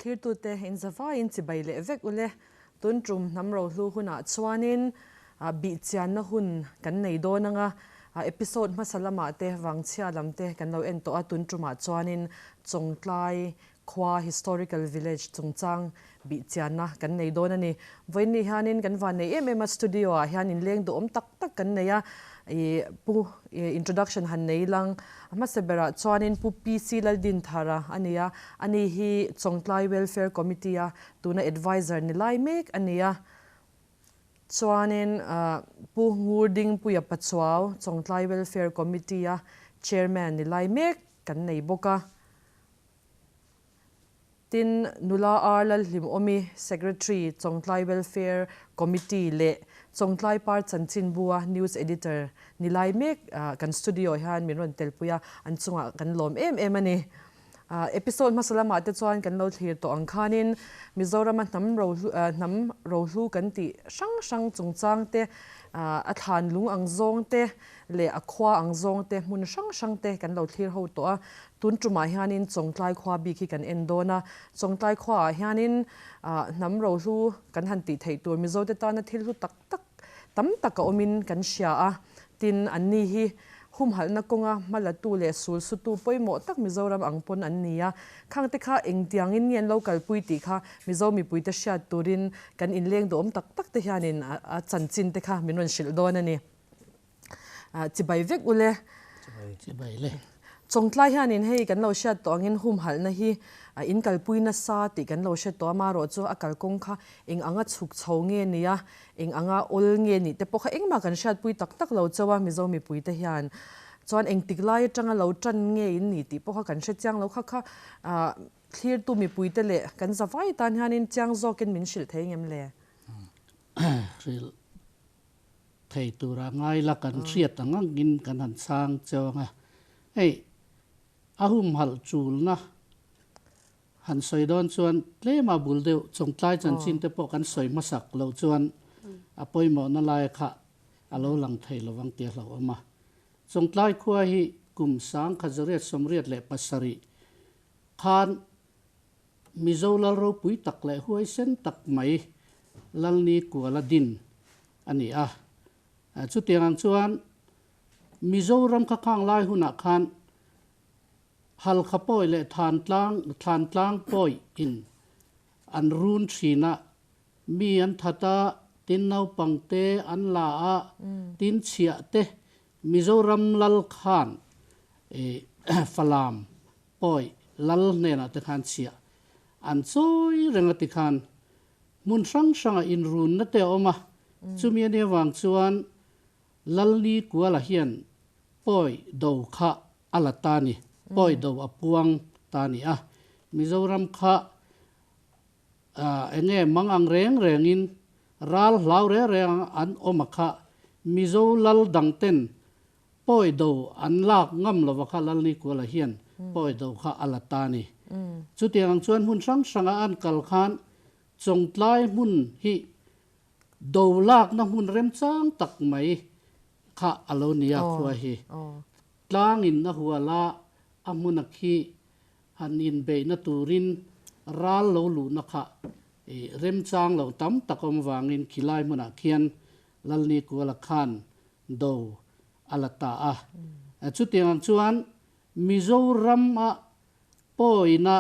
Thlirtute inzavaiin chibai leh vek ule. Tun tum hnam rohlu hunah chuanin bihchianna hun kan nei dawn anga episode hmasa lamah te vangchhia lam te kan lo en tawh a, tun tumah chuanin Chawngtlai khua Historical Village chungchang bihchianna kan nei dawn a ni. Vawiinni hianin kan van nei em em a, studio ah hian inleng duhawm tak tak kan nei a, ih pu introduction han nei lang a hmasa berah chuanin Pu PC Laldinthara a ni a, ani hi Chawngtlai Welfare Committee a tuna adviser ni lai mek a ni a. Chuanin Pu Ngurdingpuia Pachuau Chawngtlai Welfare Committee a chairman ni lai mek kan nei bawk a. Tin, Nula R Lalhlimawmi, Secretary, Chawngtlai Welfare Committee leh Chawngtlai Par Chanchinbua News Editor ni lai mek kan studio hian min rawn telpui a, an chungah kan lawm em em a ni. Episode hmasa lamah te chuan kan lo thlir tawh ang khanin Mizorama hnam rohlu hnam rohlu kan tih hrang hrang chungchang te, a thlan lung ang zawng te leh a khua ang zawng te hmun hrang hrang te kan lo thlir ho tawh a. Tun tumah hianin Chawngtlai khua bik hi kan en dawn a, Chawngtlai khuaah hianin hnam rohlu kan han tih theih tur Mizote tana thil hlu tak tak tam tak a awmin kan hria a, tin anni hi humhalhna kawnga hmalatu leh sulsutu pawimawh tak Mizoram ang pawn an ni a, khangte kha engtiangin nge an lo kalpui tih kha Mizo mipuite hriat turin kan inleng duhawm tak tak te hianin a chanchin te kha min rawn hrilh dawn a ni. Chibai vek ule. Chibai le. Chawngtlai hianin hei kan lo hriat tawh angin humhalhna hi in kalpui nasa tih kan lo hre tawh a, marawh chu a kalkawng kha eng anga chhuk chho nge nia, eng anga awl nge nih te pawh kha engmah kan hriatpui tak tak lo chauh a Mizo mipuite hian. Chuan engtik lai atanga lo tan nge in ni tih pawh kha kan hre chiang lo kha kha thlirtu mipuite leh kan zavai tan hianin chiang zawkin min hrilh thei ngem le? Hrilh. Thei tura ngai la kan hriat ang angin kan han chhang cheu ang a, hei a humhalh chulna han sawi dawn chuan tlema bul deuh chawngtlai chanchin te pawh kan sawi hmasak loh chuan a pawimawhna laia kha a lo lang thei lo ang tih a hlauhawm a. Chawngtlai khua hi kum 1987 khan Mizo lal ropui tak leh huaisen tak mai Lalni Kuala din a ni a. Chutiang ang chuan Mizoram kha khang lai hunah khan Halkha pawi leh Thantlang Thlantlang pawi in an run thin a, mi an that a, tin naupang te an la a, tin chhiah te Mizoram lal khan Falam Pawi lal hnenah te khan chhiah an chawi reng a ti khan hmun hrang hranga inrunna te a awm a, chumi a nih avang chuan Lalni Kuala hian pawi do kha a la ta ni, pawi do a puang ta ni a, Mizoram kha enge mang ang reng rengin ral hlau reng reng an awm a kha Mizo lal dang ten Pawi do an lak ngam lova kha Lalnikuala hian pawi do kha a la ta ni. Chutiang ang chuan hmun hrang hranga an kal khan Chawngtlai hmun hi do lakna hmun remchang tak mai kha a lo ni a khua hi. Tlangin a hual a, a hmuna khi han inbeihna turin ral lo luhna kha remchang lo tam tak awm vangin khilai hmunah khian Lalnikuala khan do a la ta a. Chutiang ang chuan Mizoram a pawina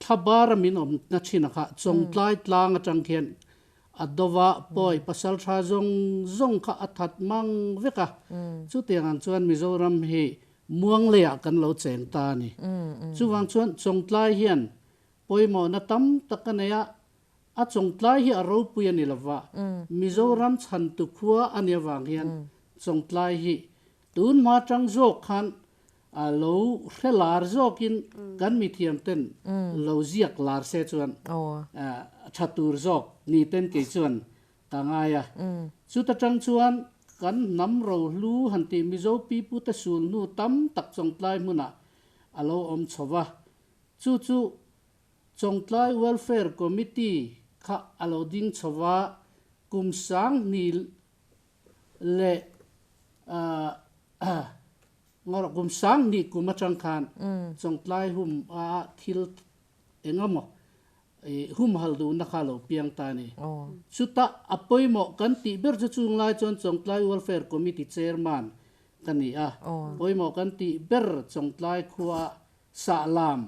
thlabar a min awmna thin a kha Chawngtlai tlang atang khian a dova pawi pasal tha zawng zawng kha a that mang vek a. Chutiang ang chuan Mizoram hi muang leiah kan lo cheng ta a ni. Chuvang chuan Chawngtlai hian pawimawhna tam tak a nei a, A Chawngtlai hi a ropui a ni lova, Mizoram chhantu khua a nih avang hian Chawngtlai hi tun hma tang zawk khan a lo hre lar zawkin kan mithiam ten lo ziak lar se chuan tha tur zawk ni ten kei chuan ka ngai a. Chuta tang chuan kan hnam rohlu han tih Mizo pipute sulhnu tam tak Chawngtlai hmunah a lo awm chho va, chu chu Chawngtlai Welfare Committee kha a lo ding chho va, kum 2000 leh kum 2000 kum atang khan Chawngtlai hum a thil engemaw humhal duhna kha lo piang ta a ni. Chutah a pawimawh kan tih ber chu chung lai chuan Chawngtlai Welfare Committee Chairman ka ni a, pawimawh kan tih ber Chawngtlai khua Sahlam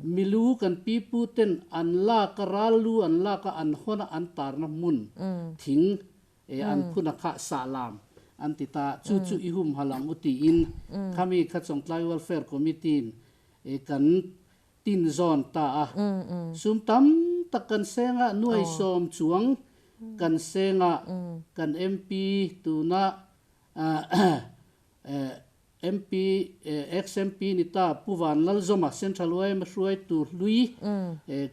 milu kan pipu ten an lak a, ral lu an lak a, an hawn a, an tarna hmun thing an phun a kha Sahlam an ti ta. Chu chu i humhal ang u tiin khami kha Chawngtlai Welfare Committee in kan tin zawn ta a. Sum tam tak kan seng a, nuai sawm chuang kan seng a, kan MP tuna MP, ex-MP ni ta Pu Vanlalzawma, Central yma hruaitu hlui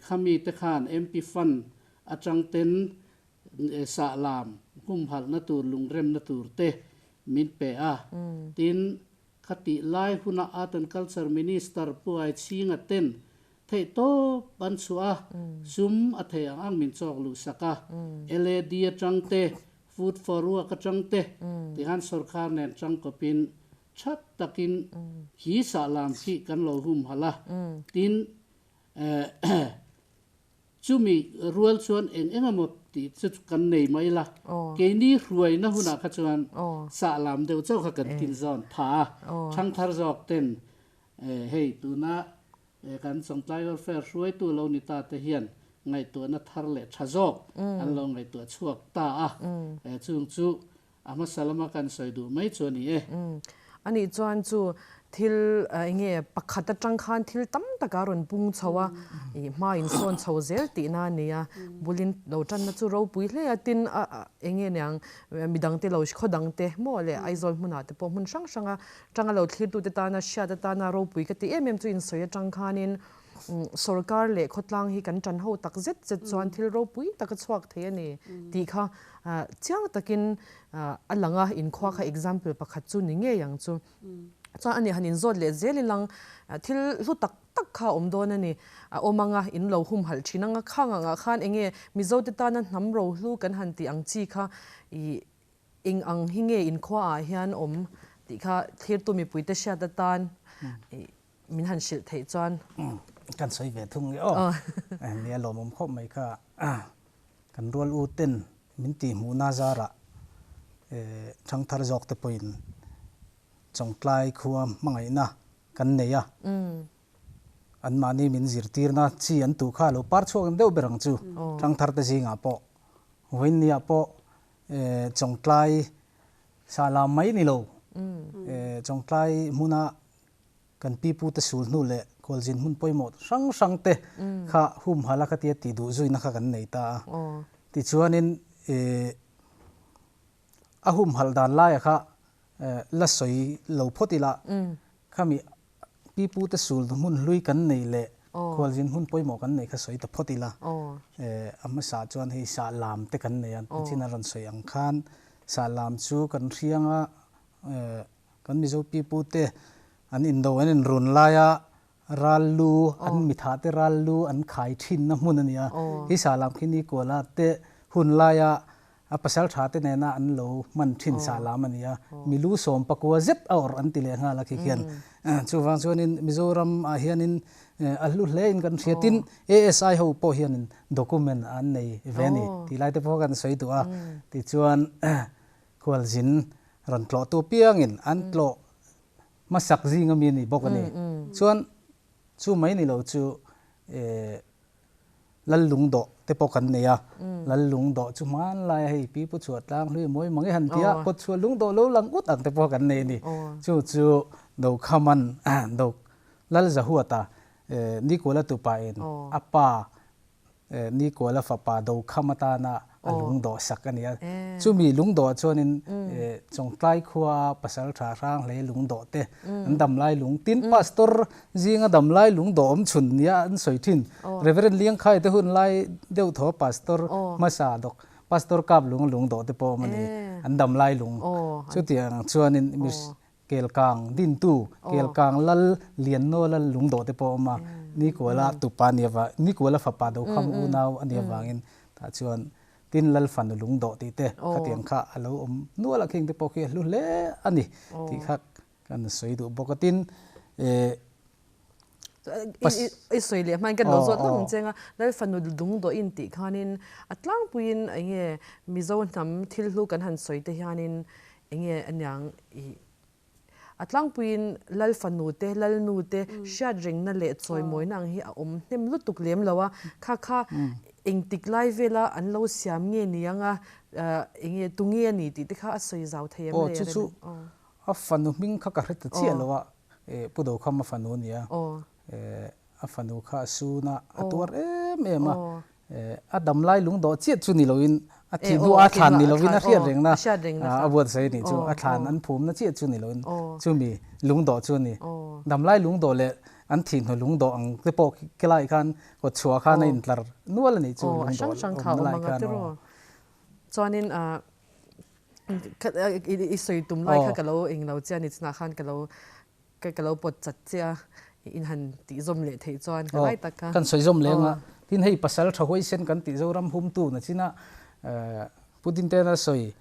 khami te khan MP Fund atang ten sahlam humhalhna tur, lungremna tur te min pe a. Tin, khatih lai huna Art and Culture Minister Pu Aichhinga ten theihtawp an chhuah a, sum a theih ang ang min chawk luh sak a. LAD atang te, Food for Work atang te tihan sorkar nen tangkawpin that takin khi sahlam khi kan lo humhalh a. Tin, Chumi rual chuan eng eng emaw tih chu kan nei mai la, keini hruaina hunah kha chuan sah lam deuh chauh kha kan tin zawn pha a, thangthar zawk ten hei tuna kan Chawngtlai Welfare hruaitu lo ni ta te hian ngaihtuahna thar leh tha zawk an lo ngaihtuah chhuak ta a, chung chu A hmasa lama kan sawi duh mai chu a ni e. Anih chuan chu thil enge pakhat atang khan thil tam tak a rawn pung chho a, i hma in sawn chho zel tihna a ni a, bulin lo tanna chu ropui hle a, tin enge niang midangte lo khaw dangte maw leh Aizawl hmunah te pawh hmun hrang hranga tanga lo thlirtute tana hriat atana ropui ka ti em em chu insawi atang khanin Sorkar leh khawtlang hi kan tan ho tak zet zet chuan thil ropui tak a chhuak thei a ni tih kha chiang takin a lang a, inkhua kha example pakhat chu ni ngei ang chu. Chuan ani han inzawt leh zel ilang thil hlu tak tak kha a awm dawn a ni. A awm anga in lo humhalh thin anga khang angah khan enge Mizote tana hnam rohlu kan han tih ang chi kha ih Eng ang hi nge inkhua ah hian awm tih kha thlirtu mipuite hriat atan min han hrilh theih chuan. Kan sawi ve thung nge aw. Nia lawmawm khawp mai kha kan rual u ten min tih hmuhna zarah thangthar zawk te pawhin Chawngtlai khua hmangaihna kan nei a. Anmahni min zirtirna chi an tuh kha a lo par chhuak em deuh ber ang chu thangthar te zingah pawh vawiinniah pawh Chawngtlai sahlam mai ni lo, Chawngtlai hmuna kan pipute sul hnu leh khualzin hmun pawimawh hrang hrang te kha humhalh a khatia tih duh zuina kha kan nei ta a. Tichuanin a humhalh dan laia kha la sawi lo phawt ila, khami Pipute sul hmun hlui kan nei leh khualzin hmun pawimawh kan neih kha sawi ta phawt ila. A hmasa chuan hei sahlam te kan nei a, chin a rawn sawi ang khan sahlam chu kan hriang a, kan Mizo pipute an indo an inrun laia ral lu an mithah te ral lu an khai thinna hmun a ni a. Hi sahlam khi ni kuala te hun laia A pasal tha te nena an lo hman thin sah lam a ni a, milu sawm pakua zet a awrh an ti leh nghal a khi khian. Chuvang chuanin Mizoram ah hianin a hlu hle in kan hria. Tin, ASI ho pawh hianin document an nei ve a ni tih lai te pawh kan sawi duh a. Tichuan khualzin rawn tlawhtu piangin an tlawh hmasak zing ami a ni bawk a ni. Chuan chu mai ni lo chu Lallungdawh te pawh kan nei a, Lallungdawh chu hmanlai a hei pi pu chhuah tlang hlui mawi mang i han ti a, kawt chhuah lungdawh lo lang ut ang te pawh kan nei a ni. Chu chu Dokhaman Dok Lalzahuata Nikuala tupain a pa Nikuala fapa Dokham atana a lungdawh sak a ni a. Chumi lungdawh chuanin Chawngtlai khua pasal tha hrang hle lungdawh te an damlai lung tin pastor zinga damlai lungdawh awm chhun nia an sawi thin. Reverend Liangkhai te hun lai deuh thaw pastor hmasa dawk pastor kap lung lungdawh te pawh awm a ni an damlai lung. Chutiang chuanin Kelkang dintu, Kelkang lal Liannaw lal lungdawh te pawh a awm a, Nikuala tupa a ni avang, Nikuala fapa Dokham unau a ni avangin tah chuan tin lal fanu lungdawh tih te khatiang kha a lo awm nual a, khing te pawh khi a hlu hle a ni tih kha kan sawi duh bawk a. Tin, eh. I sawi leh hmain kan lo zawt lawk ang che anga Lal fanu lung dawh in tih khanin a tlangpuiin enge Mizo hnam thil hlu kan han sawi te hianin enge aniang i a tlangpuiin Lal fanu te Lal nu te hriat rengna leh chawimawina ang hi a awm hnem lutuk lem lo a, kha kha engtik lai vela an lo siam nge ni anga enge tunge a ni tih te kha a sawi zau thei em le? Aw chu chu a fanu hming kha ka hre ta chiah lo a. Pu Dokham a fanu a ni a, a fanu kha a sun a, a tuar em em a, a damlai lungdawh chiah chu ni loin a thih hnu a thlan ni loin a hriat rengna a buatsaih a nih chu, a thlan an phumna chiah chu ni loin chumi lungdawh chu a ni. Damlai lungdawh leh an thih hnu lungdawh ang te pawh kelai khan kawtchhuah khan a intlar nual a nih chu lungdawh awmna lai khan aw. Chuanin I sawi tum lai kha ka lo eng lo che a ni chunah khan ka lo ka lo pawt chat che a in han tih zawm leh theih chuan ka lai tak kha. Kan sawi zawm leng a, tin hei pasal tha huaisen kan tih Zoram humtu na chin a Pu Dintena sawi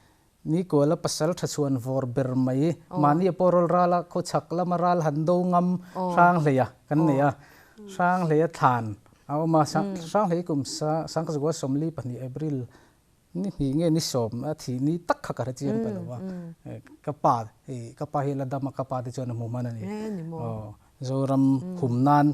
ni kuala pasal tha chhuan vawr ber mai mahni a pawh rawl ral a khawchhak lama ral han do ngam Hranghleia kan nei a, Hranghleia thlan a awm a, Hranghlei kum Sangkazukua 42 April Ni hnih nge ni sawm a thih ni tak kha ka hre chiang ta lo a, ka pa hei ka pa hi la dam a ka pa te chuan a hmu hman a ni. Aw Zoram hum nan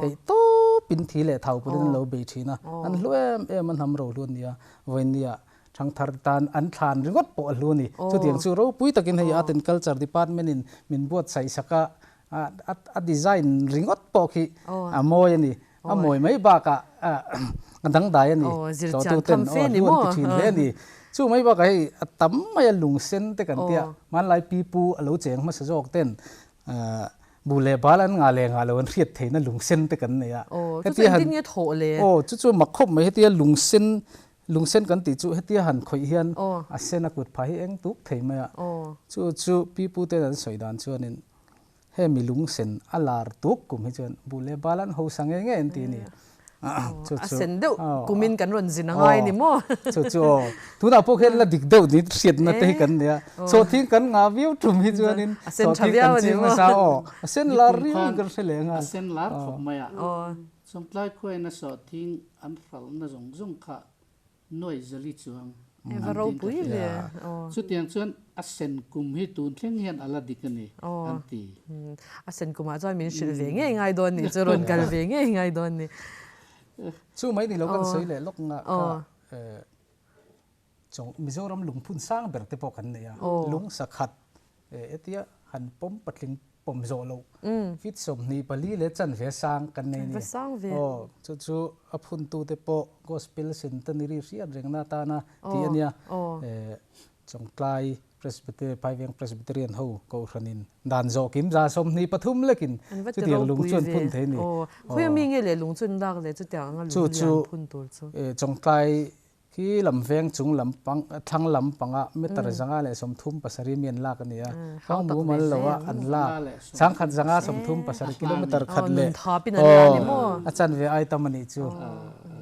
theih tawp in thi leh thau pawhin an lo bei thin a, an hlu em em a hnam ro hlu a ni a, vawinia thangthar te tan an thlan ringawt pawh a hlu a ni. Chutiang chu ropui takin hei Art and Culture Department in min buatsaih sak a, a design ringawt pawh khi a mawi a ni. A mawi mai bakah a dangdai a ni. Tlawhtu ten aw hlu an ti thin hle a ni. Chu mai bakah hei a tam mai a lung sen te kan tia hmanlai pipu a lo cheng hmasa zawk ten bu leh bal an ngah leh ngah lo an hriat theihna lung sen te kan nei a. Hetia han aw chu chu mak khawp mai hetia lung sen lung sen kan tih chu hetia han khawih hian a sen a kut phah hi eng tuk thei mai a. Chu chu pipu ten an sawi dan chuanin Hemi lungsen a lar tuk kum hi chuan buh leh bal an hosa nge nge an ti a ni. Chu chu. A sen deuh kumin kan rawn zin a ngai ni maw? Chu chu aw. Tunah pawh khian la dik deuh ni hriatna te hi kan nei a. Sawhthing kan ngah viau tum hi chuanin sawhthing kan ching nasa aw. A sen lar riau in kan hre leh nghal. A sen lar khawp mai a. Chawngtlai khuain a sawhthing an hralhna zawng zawng kha Nuai zali chuang an tin ka hria. Chutiang chuan a sen kum hi tun thleng hian a la dik a ni an ti. A sen kumah chuan min hrilh ve ngei ngai dawn nih chu, rawn kal ve ngei ngai dawn ni. Chu mai ni lo kan sawi leh lawk nga kha Mizoram lungphun sang ber te pawh kan nei a, lung sakhat Hetia han pawm patling pawm zawh loh feet 24 leh chanve sang kan nei a ni. Aw, chu chu a phuntute pawh Gospel Centenary hriat rengna atana tih a nia. Chawngtlai Presbyterian, Phaiveng Presbyterian ho Kohhranin dan zawh kim za 23 lekin chutiang lung chu an phun thei a ni. Khawi mi nge leh lung chu an lak leh chutiang anga lung lian phun tur chu? Chawngtlai Khi lam veng chung lam pang thlang lam panga meter 137 mi an lak a ni a, kang mumal lo a an lak changkhat 137 kilometer khat leh aw a chanve ai tam a nih chu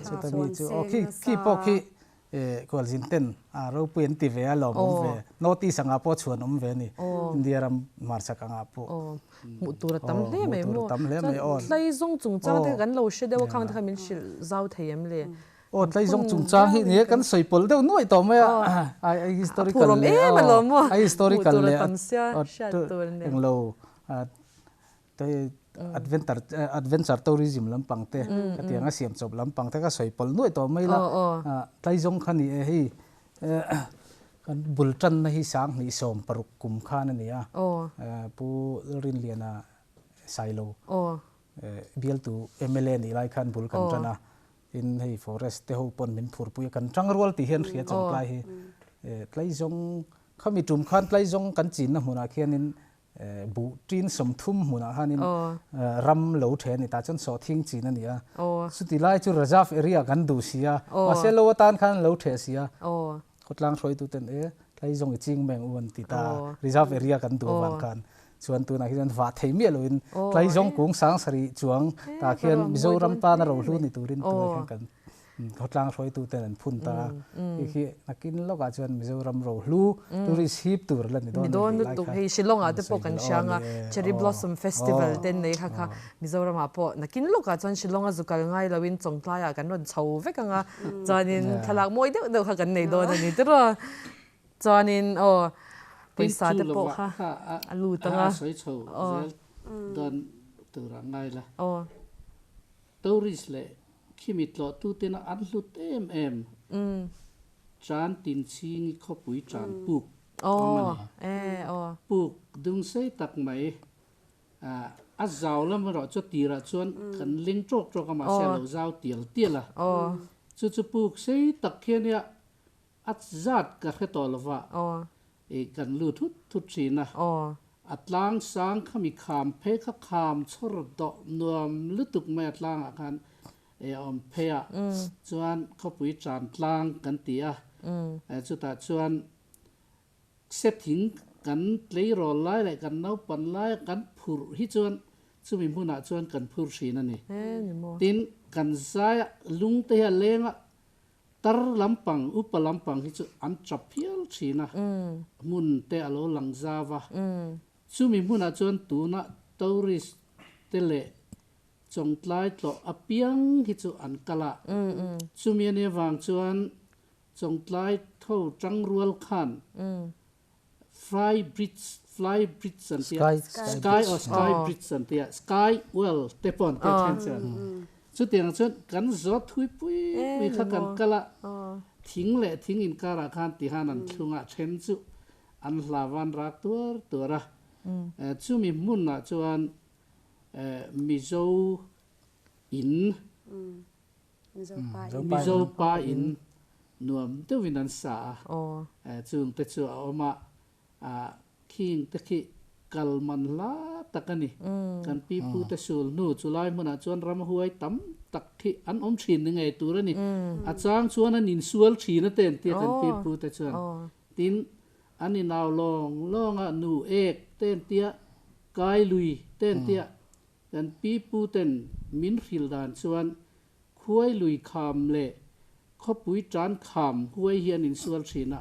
chuta mi chu aw khi khi pawh khi kualzin ten a ropui an ti ve a lawm awm ve notice anga pawh chhuan awm ve a ni India ram hmarchhak anga pawh. Hmuh tur a tam hle mai maw chuan hlai zawng chungchang te kan lo hre deuh a khang te kha min hrilh zau thei em le? Aw tlaizawng chungchang hi nia kan sawi pawlh deuh nuaih tawh mai a, a historical leh a historical leh englo adventure adventure tourism lampang te khatiang a siam chawp lampang te ka sawi pawlh nuaih tawh mai la, tlaizawng kha ni e hei kan bul tanna hi 2016 kum khan a ni a, Pu Lalrinliana Sailo bialtu mla nih lai khan bul kan tan a. Tin hei forest te ho pawn min phurpui a, kan tang rual tih hian hria chawng tlai hi tlaizawng khami tum khan tlaizawng kan chinna hmunah khianin buh tin 30 hmunah khanin ram lo the a ni tah chuan sawhthing chin a ni a, chuti lai chu reserve area kan duh si a, mahse lo atan khan an lo the si a, khawtlang hruaitu ten e tlaizawng i ching meng u an ti ta, reserve area kan duh avang khan. Chuan tunah hi chuan vah thei miah loin tlaizawng kung 7000 chuang tah khian Mizoram tana rohlu ni turin tunah khian kan. Khawtlang hruaituten an phun ta a, khi khi nakin lawkah chuan Mizoram rohlu tourist hip tur la ni dawn a ni tih lai kha hei Shillong ah te pawh kan hriang a, Cherry Blossom Festival te nei kha kha Mizoram ah pawh nakin lawkah chuan Shillong a zu kal ngai loin Chawngtlai ah kan rawn chho vek ang a, chuanin thlalak mawi deuh deuh kha kan nei dawn a ni tiraw. Chuanin aw pawisa te pawh kha a lut ang a. A sawi chho zel dawn tur a ngai la. Tourist leh khimi tlawhtutena an hlut em em Chan Tin Chhingi khawpui tan puk awm a ni. Puk dung sei tak mai a zau lam erawh chu tirah chuan kan ling tawk tawk a mahse a lo zau tial tial a. Chu chu puk sei tak khi a nia A zat ka hre tawh lo va, i kan lut thut thut thin a. A tlang sang kha mi kham phei kha kham chhawr dawh nuam lutuk mai a tlangah khan i a awm phei a, chuan khawpui tan tlang kan ti a, chutah chuan sething kan tleirawl lai leh kan naupan lai kan phurh hi chuan chumi hmunah chuan kan phur thin a ni. Tin, kan zaia lungte hi a leng a, Tar lampang, upa lampang hi chu an chap hial thin a, hmun te a lo lang zau a. Chumi hmunah chuan tuna tourist te leh Chawngtlai tlawh apiang hi chu an kal a. Chumi a nih avang chuan Chawngtlai tho tangrual khan Fly bridge, fly bridge an tia, sky or sky bridge an tia, sky well te pawh an tia then chuan. Chutiang chuan kan zawt thui pui pui kha kan kal a, thing leh thing inkarah khan tihan an thlung a, then chu an hlavan rak tuar tuar a. Chumi hmunah chuan Mizo in, Mizo pa in nuam deuhin an sa a, chung te chu a awm a, khing te khi kal man hla tak a ni. Kan pi pu te sul hnu chu lai hmunah chuan ram huai tam tak khi an awm thin ni ngei tur a ni. A chang chuan an insual thin a te an tia kan pi pu te chuan. Tin, an inau lawng lawng a, nu ek te an tia, kai lui te an tia, Kan pi pu ten min hril dan chuan khuai lui kham leh khawpui tan kham huai hi an insual thin a,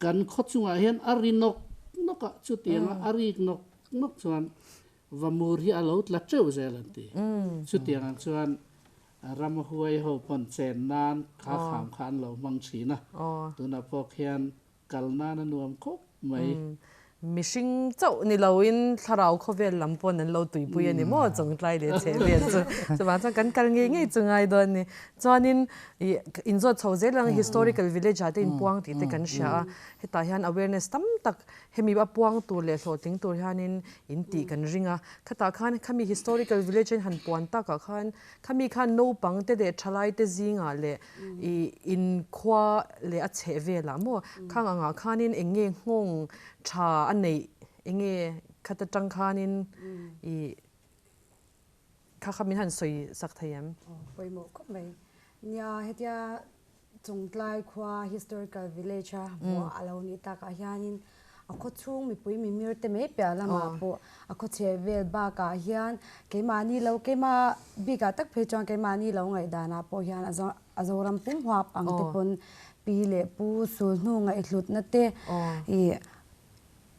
kan khaw chungah hian a ri nawk nawk a, chutianga a rik nawk nawk chuan vamur hi a lo tla teuh zel an ti. Chutiang ang chuan ram huai ho pawn chen nan kha kham kha an lo hmang thin a, tunah pawh khian kal nan a nuam khawp mai. Mihring chauh ni loin thlarau khawvel lam pawn an lo tuipui a ni maw Chawngtlai leh Chhehvel chu. Chuvang chuan kan kal ngei ngei chu ngai dawn a ni. Chuanin ih inzawt chho zel ang historical village ah te inpuang tih te kan hria a, hetah hian awareness tam tak hemi a puang tur leh hlawhtling tur hianin in tih kan ring a. Khatah khan khami historical village a in han puan takah khan Khami khan naupang te leh thalai te zingah leh i inkhua leh a chheh velah maw khang angah khanin eng nge nghawng tha a neih eng nge khat atang khanin i kha kha min han sawi sak thei em? Aw pawimawh khawp mai. Nia hetia Chawngtlai khua historical village a hmuh a lo nih takah hianin a khaw chhung mipui mimir te mai piah lamah pawh a khaw chheh vel bakah hian keimahni lo keimah bikah tak phei chuan keimahni lo ngaihdanah pawh hian a Zoram pum huap ang te pawn pi leh pu sulhnu ngaihhlutna te ih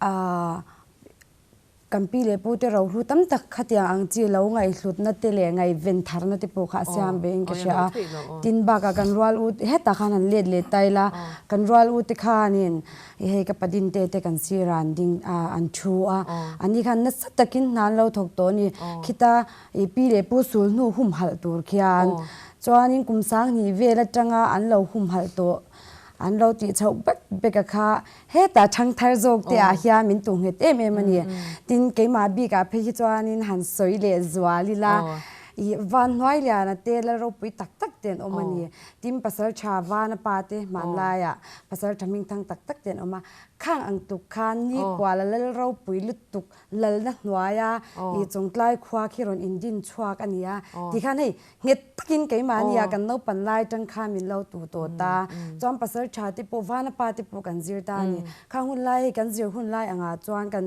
Aaa kan pi leh pu te rohlu tam tak khatiang ang chi lo ngaihhlutna te leh ngaihven tharna te pawh kha a siam ve in ka hria a, tin bakah kan rual u hetah khan han let leh ta ila kan rual u te khanin i hei ka padin te te kan sir ah an ding a an thu a, ani khan nasa takin hna an lo thawk tawh a ni, khita i pi leh pu sulhnu humhalh tur khian chuanin kum sanghnih vel atanga an lo humhalh tawh. An lo tih chhoh bek bek a kha hetah thangthar zawk te ah hian min tuh nghet em em a ni. Tin, keimah bik ah phei hi chuanin han sawi leh zual ila ih van hnuai lian a te la ropui tak tak te an awm a ni. Tin, pasal tha van a pa te hmanlai ah pasal tha hming thang tak tak te an awm a. Khang ang tuk khan ni kual a lal ropui lutuk lalna hnuaia ih chawngtlai khua khi rawn indin chhuak a ni a. Tikhan hei Nghet takin keimahni ah kan naupan lai tang khan min lo tu tawh ta. Chuan pasal tha te pawh vana pa te pawh kan zir ta a ni. Khang hun lai hei kan zir hun lai angah chuan kan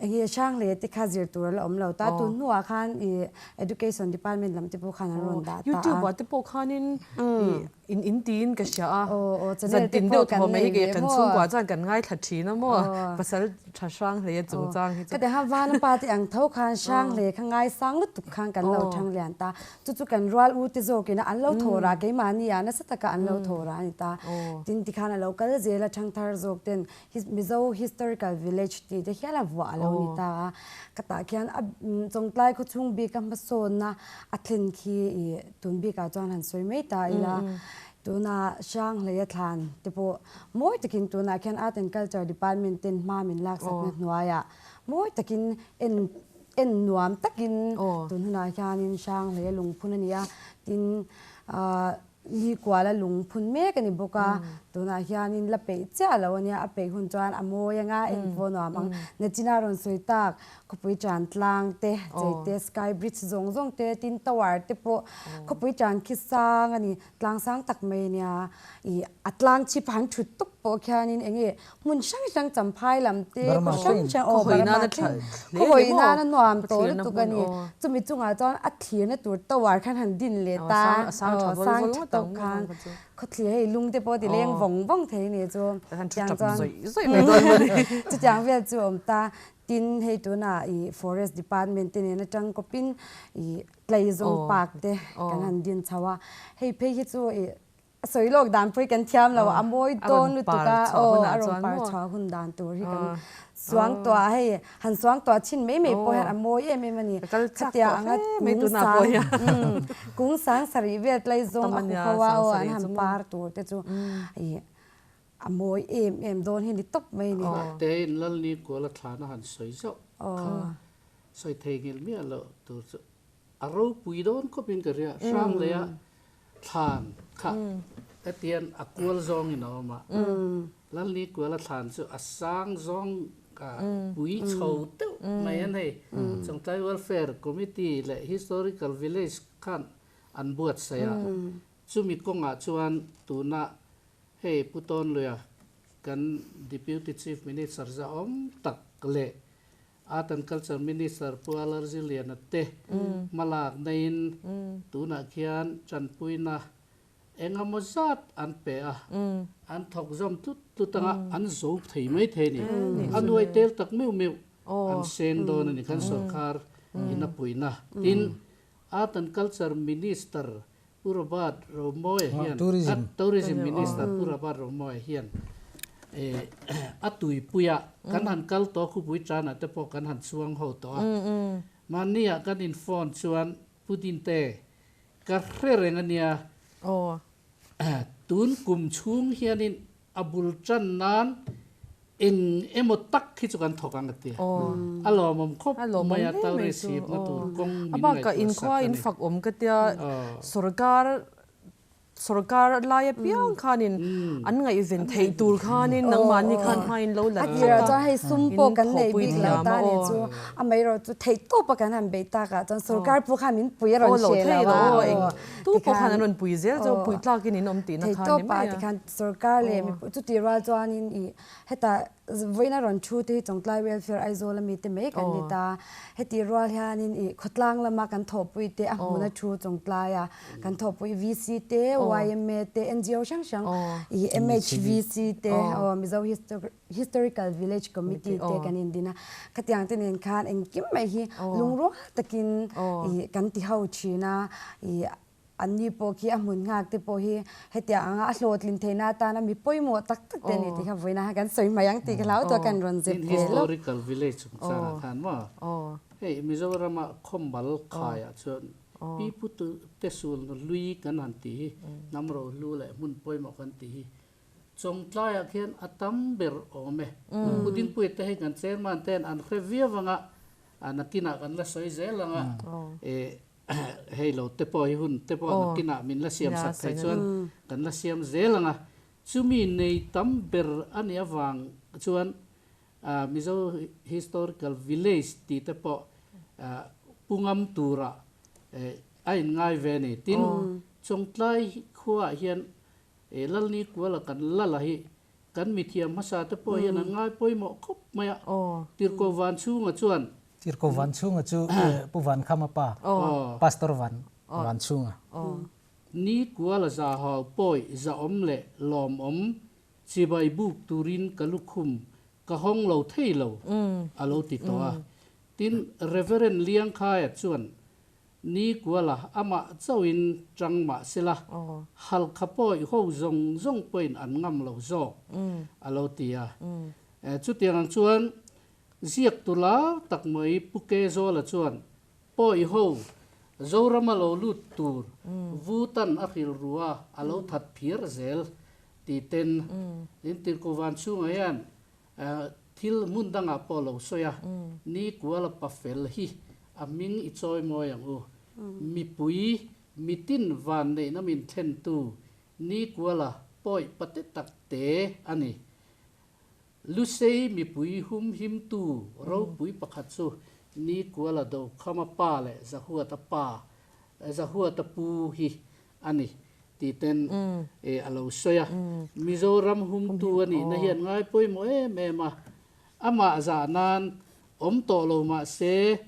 Enge hrang hle te kha zir tur a la awm lo ta. Tun hnuah khan i Education Department lam te pawh khan an rawn dah ta a. YouTube ah te pawh khanin in in tiin ka hria a. Aw aw channel te Zantin pawh deuh kan thaw mai nei hi kei ve kan maw. chhungkua chuan kan ngaithla thin a maw. Pasal tha hrang hle chungchang hi chu. Ka ti khan vana pa te ang tho khan hrang hle kha ngaisang lutuk khan kan lo thang lian ta. Chu chu kan rual u te zawkin a an lo thaw rah keimahni ah nasa taka an lo thaw rah a ni ta. Tin tikhan a lo kal zel a thangthar zawk ten Mizo Historical Village tih te hial a vuah a lo ni ta a, ka tah khian a Chawngtlai khawchhung bika hmasawnna a thlen khi i tun bikah chuan han sawi mai ta ila, tuna Hranghleia thlan te pawh mawi takin tunah khian Art and Culture Department ten hma min laksakna hnuaiah mawi takin en en nuam takin tun hunah hianin Hranghleia lungphun a ni a, tin ah Ni kuala lung phun mek a ni bawk a, tunah hianin la peih chiah lo a nia, a peih hun chuan a mawi anga en pawh nuam ang. Nachina rawn sawi tak, khawpui tan tlang te, chei te, sky bridge zawng zawng te, tin tower te pawh khawpui tan khi sang a ni, tlang sang tak mai a nia. Ih a tlang chhip han thut tawp pawh khianin eng nge hmun hrang hrang champhai lam te, khaw hrang hrang aw Burma thleng khaw hawi nana nuam tawh lutuk a ni. Chumi chungah chuan a thlirna tur tower khan han din leh ta aw sang tha tawk khan khaw thlir hei lung te pawh ti leng vawng vawng thei a ni chu tiang chuan chutiang vel chu a awm ta. Tin hei tunah ih forest department te nen atang kawpin ih tleizawng park te kan han din chho a, hei phei hi chu ih A sawi lawk dan pawh hi kan thiam lo, a mawi dawn lutuk a, aw a rawn par chhuah hun dan tur hi kan suang tawh a, hei han suang tawh chin mai mai pawh hian a mawi em em a ni. Khatia anga kung sang kung sang sarih vel tlai zawng a hu ho a, aw an han par tur te chu ih a mawi em em dawn hi ni tawp mai a ni. Tein Lalni kuala thlana han sawi zauh kha sawi thei nghilh miah loh tur chu A ropui dawn khawpin ka ria, hrang leia thlan kha hetian a kual zawngin a awm a, Lalni kuala thlan chu a sang zawng pui chho deuh mai an hei. Chawngtlai Welfare Committee leh Historical Village khan an buatsaih a, chumi kawngah chuan tuna hei Pu Tawnluia kan Deputy Chief Minister zahawm tak leh Art and Culture Minister Pu Alarzi Liana te hmalak neiin tunah khian tanpuina engemaw zat an pe a, an thawk zawm tlut tlut anga an zo thei mai thei a ni. A nuai tel tak meuh meuh an seng dawn a ni khan sorkar in a puihna. Tin, Art and Culture Minister Pu Robert Romawia hian Tourism Minister Pu Robert Romawia hian a tuipuia kan han kal tawh khupui tanah te pawh kan han chuang ho tawh a. Mahniah kan in phone chuan Pu Dinte ka hre reng a nia. Tun kum chhung hianin A bul tan nan eng emaw tak hi chu kan thawk ang a ti. A lawmawm khawp mai a, tourist hipna tur kawng min ngaihtuah sak a ni. A fak awm ka tia, sorkar sorkar lai apiang khanin an ngaihven theih tur khanin nangmahni khan hmain lo la A tirah chuan hei sum pawh kan nei bik lo ta ni chu, amaherawh chu theihtawpa kan han beih takah chuan sorkar pawh khan min pui a rawn hreh lo a. Tu pawh khan an rawn pui zel chu pui tlakin in awm tihna khan ni mai a. Theihtawpa tikhan sorkar leh mipui chutih rual chuanin ih heta vawiina rawn thu te hi Chawngtlai Welfare Aizawl ami te mai kan ni ta. Hetih rual hianin ih khawtlang lama kan thawhpui te a hmuna thu Chawngtlaia kan thawhpui VC te, yma te, NGO hrang hrang ih MHVC te aw Mizo Historical Village Committee te kan indin a. Khatiang te nen khan engkim mai hi lungrual takin ih kan ti ho thin a ih Anni pawh khi a hmun nghak te pawh hi hetiang anga a hlawhtlin theihna atana mi pawimawh tak tak te a ni tih kha vawiin ah kan sawi mai ang tih ka hlau tawh a kan rawn zep ve lawk. Historical village chungchangah khan maw hei Mizorama khawmbal khaiah chuan pi pu te sul hlui kan han tih hi hnam rohlu leh hmun pawimawh kan tih hi Chawngtlaiah khian a tam ber awm e. Pu Dingpuia te hei kan chairman ten an hre viau anga nakinah kan la sawi zel anga Hei lo te pawh hi hun te pawh nakinah min la siam sak thei chuan kan la siam zel ang a, chumi nei tam ber a nih avang chuan Mizo Historical Village tih te pawh pu ngam tura a inngai ve a ni. Tin, Chawngtlai khuaah hian Lalni Kuala kan lala hi. Kan mithiam hmasa te pawh hian an ngai pawimawh khawp mai a. Tirhkoh Vanchhunga chuan. Tirhkoh Vanchhunga chu Pu Vankhama pa, Pastor Van Vanchhunga. Ni kuala za hau pawi zahawm leh lawmawm chibai buk turin ka lukhum ka hawng lo thei lo, a lo ti tawh a. Tin, Reverend Liangkhaia chuan Ni kuala amah chauhin chang mah sela, halkha pawih ho zawng zawng pawhin an ngam lo zawk, a lo ti a. Chutiang ang chuan ziaktu lar tak mai Pu Kezawla chuan pawih ho Zorama lo lut tur Vutan a hrilh ru a, a lo that phiar zel ti ten in Tirhkoh Vanchhunga hian Thil hmun dangah pawh lo sawi a, ni kuala pafel hi a hming i chawi mawi ang u. Mipui, mitin van neihna min thlentu ni kuala pawi pate tak te a ni. Lusei mipui humhimtu ropui pakhat chu ni kuala Dokhama pa leh Zahuata pa, Zahuata pu hi a ni tih ten a lo sawi a. Mizoram humtu a nihna hian ngai pawimawh em em a, amah zah nan awm tawh lo mah se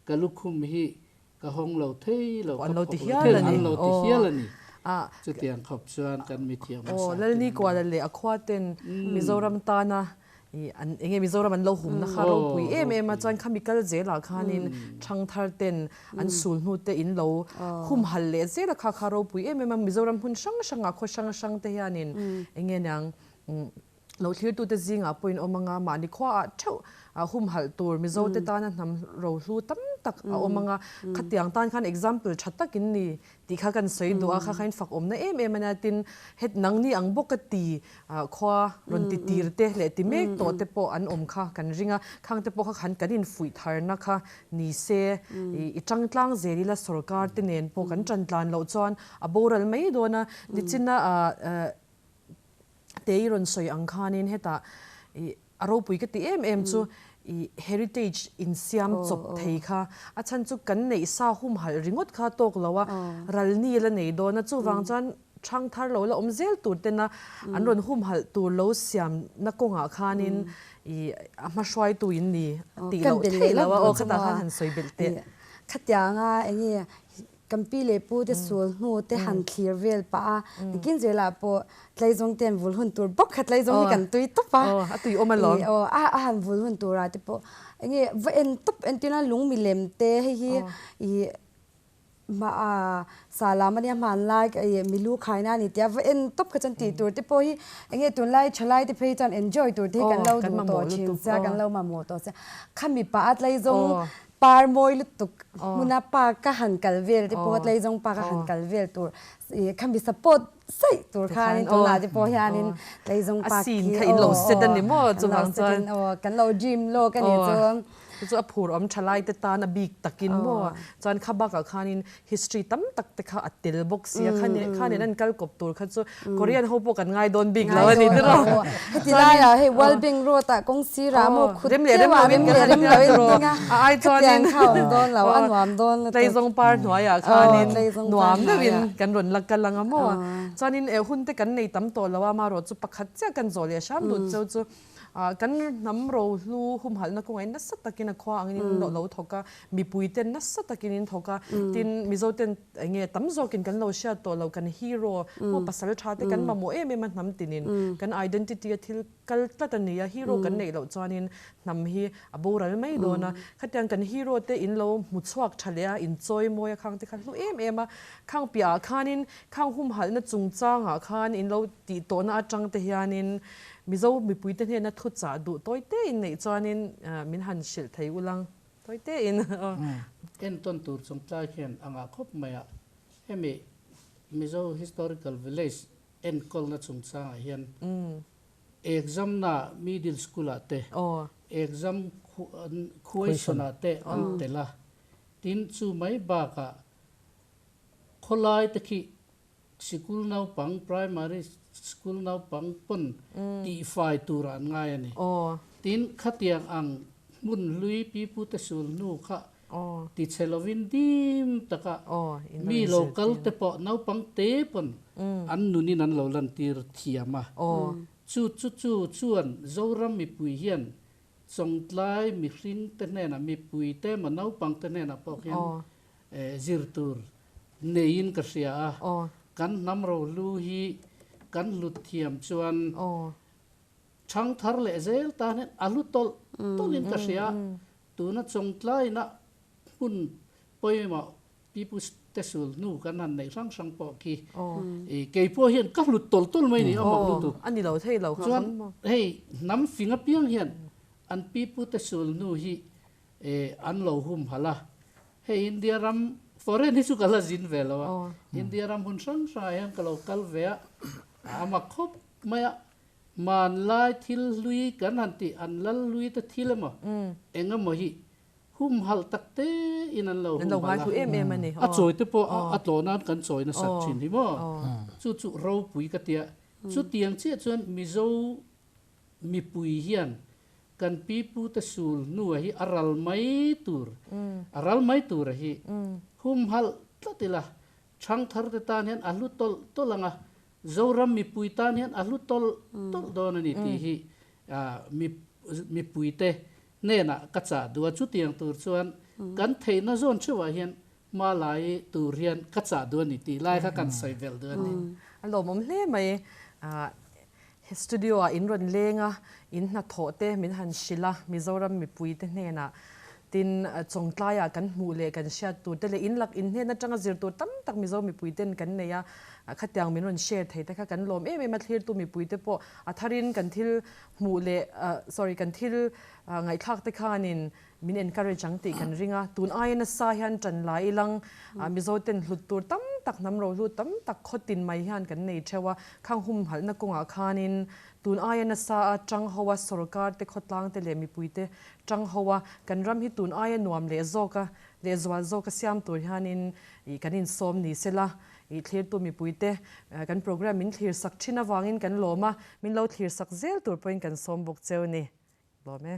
ka lukhum hi ka hawng lo thei lo, ka phawk lo thei lo, an lo ti hial a ni. Chutiang khawp chuan kan mithiam hmasa ten an. Lalni Kuala leh a khua ten Mizoram tana I an enge Mizoram an lo humna kha ropui em em a, chuan khami kal zelah khanin thangthar ten an sul hnu te in lo humhal leh zel a kha kha ropui em em a, Mizoram hmun hrang hrangah khaw hrang hrang te hianin enge niang lo thlirtu te zingah pawhin awm anga mahni khuaah theuh humhalh tur Mizo te tana hnam rohlu tam tak a awm anga khatiang tan khan example tha tak in ni Tih kha kan sawi duh a, kha kha in fak awmna em em a nia, tin het nangni ang bawk a ti khua rawn ti tir te leh ti mek tawh te pawh an awm kha kan ring a, khang te pawh kha khan kan infuih tharna kha ni se i tangtlang zel ila sorkar te nen pawh kan tantlan loh chuan a boral mai dawn a, nichina te i rawn sawi ang khanin hetah i A ropui ka ti em em chu i heritage insiam chawp thei kha a chhan chu kan neih sa humhalh ringawt kha tawk lo a, ral ni la nei dawn a, chuvang chuan thang thar lo la awm zel tur tena an rawn humhalh tur lo siamna kawngah khanin i a hmahruaitu in ni tih loh theih lo a, aw khatah khan han sawi belh teh. Khatianga enge Kan pi leh pu te sul hnu te han thlir vel pah a, nikin zelah pawh tleizawng te an vul hun tur bawk kha tleizawng hi kan tui tawp a. Aw, a tui awm alawm. Aw, a han vul hun turah te pawh enge va en tawp entirna lung milem te hei hi ih hma a sa lam ania hmanlai ih milu khaina a ni tia va en tawp kha chuan tih tur te pawh hi enge tunlai thalai te phei chuan enjoy tur te hi kan lo duh tawh thin sia kan lo mamawh tawh sia khami pah a tleizawng Par mawi lutuk hmuna park ka han kal vel te pawh tleizawng park a han kal vel tur ih khami support saih tur khanin tunah te pawh hianin tleizawng park hi a scene kha in lo set a ni maw chuvang chuan kan lo dream lawk a ni chu. Chu chu a phur awm tha lai te tan a bik takin maw chuan kha bakah khanin history tam tak te kha a tel bawk si a, khanin an kal kawp tur kha chu Korean ho pawh kan ngai dawn bik lo a ni tiraw. Heti laiah hei World Bank Road ah kawng sirah maw khut rem leh rem lo in kan han tia tiraw a ai chuanin khatiang kha a awm dawn lo a nuam dawn lutuk. Tleizawng par hnuaiah khanin nuam deuhin kan rawn la kal ang a maw. Chuanin hun te kan nei tam tawh lo a, amaherawh chu pakhat chiah kan zawh leh hram dut cheu chu Kan hnam rohlu humhalhna kawngah nasa takin a khua angin in lo thawk a, mipui ten nasa takin in thawk a, tin Mizo ten enge tam zawkin kan lo hriat tawh lo kan hero maw pasal tha te kan mamawh em em a hnam tinin kan identity a thil kal tlat a ni a, hero kan neih loh chuanin hnam hi a boral mai dawn a, khatiang kan hero te in lo hmu chhuak tha leh a, in chawi mawi a khang te kha hlu em em a, khang piahah khanin khang humhalhna chungchangah khan in lo tih tawhna atang te hianin Mizo mipuite hnena thu chah duh tawi tein neih chuanin min han hrilh thei ulang tawi tein. Entawn tur chungtlai khian a ngah khawp mai a, hemi Mizo Historical Village enkawlna chungchangah hian exam na middle school ah te exam question ah te an tel a, tin chu mai bakah khawlai te khi Sikul naupang, primary school naupang pawn tihfai turah an ngai a ni. Tin, khatiang ang hmun hlui pipute sul hnu kha tichhe lovin dim taka mi lo kal te pawh naupang te pawn an nunin an lo lantir thiam a. Chu chu chu chuan Zoram mipui hian Chawngtlai mihring te hnenah, mipui te emaw naupang te hnenah pawh khian zir tur neiin ka hria a. Kan hnam rohlu hi kan hlut thiam chuan Chhang thar leh zel tan hian a hlu tawlh tawlhin ka hria a, tuna Chawngtlaina hmun pawimawh Pipu te sul hnu kan han neih hrang hrang pawh khi kei pawh hian ka hlut tawlh tawlh mai ni a mak lutuk. A ni lo thei lo kha. Chuan hei hnam fing apiang hian an pipu te sul hnu hi an lo humhalh a, hei India ram foreign hi chu ka la zin ve lo a, India ram hun hrang hrangah hian ka lo kal ve a, a mak khawp mai a, Hmanlai thil hlui kan han tih an lal hlui te thil emaw eng emaw hi humhalh tak te in an lo humhalh a, a chawi te pawh a tlawh nan kan chawi nasat thin hi maw chu chu ropui ka tia chutiang chiah chuan Mizo mipui hian kan pipu te sul hnua hi a ral mai tur a ral mai tur a hi humhalh tlat ila Thangthar te tan hian a hlu tawlh tawlh ang a, Zoram mipui tan hian a hlu tawlh tawlh dawn a ni tih hi mipuite hnenah ka chah duh a. Chutiang tur chuan kan theihna zawn theuhah hian hma lai tur hian ka chah duh a ni tih lai kha kan sawi belh duh a ni. A lawmawm hle mai. Studio ah in rawn leng a, in hnathawh te min han hrilh a, Mizoram mipui te hnenah tin Chawngtlai ah kan hmuh leh kan hriat tur te leh in lak in hnen atanga zir tur tam tak Mizo mipui ten kan nei a, khatiang min rawn share thei te kha kan lawm em em a, thlirtu mipui te pawh a tharin kan thil hmuh leh sorry kan thil ngaihthlak te khanin min encourage ang tih kan ring a, tun aia nasa hian tan la ilang Mizo ten hlut tur tam tak hnam rohlu tam tak khaw tin mai hian kan nei theuh a, khang humhalhna kawngah khanin tun aia nasa a tang ho a sorkar te khawtlang te leh mipui te tang ho a kan ram hi tun aia nuam leh zawk a leh zual zawk a siam tur hianin ih kan insawm ni sela ih thlirtu mipui te kan program min thlir sak thin avangin kan lawm a, min lo thlir sak zel tur pawhin kan sawm bawk cheu ni. Lawm e.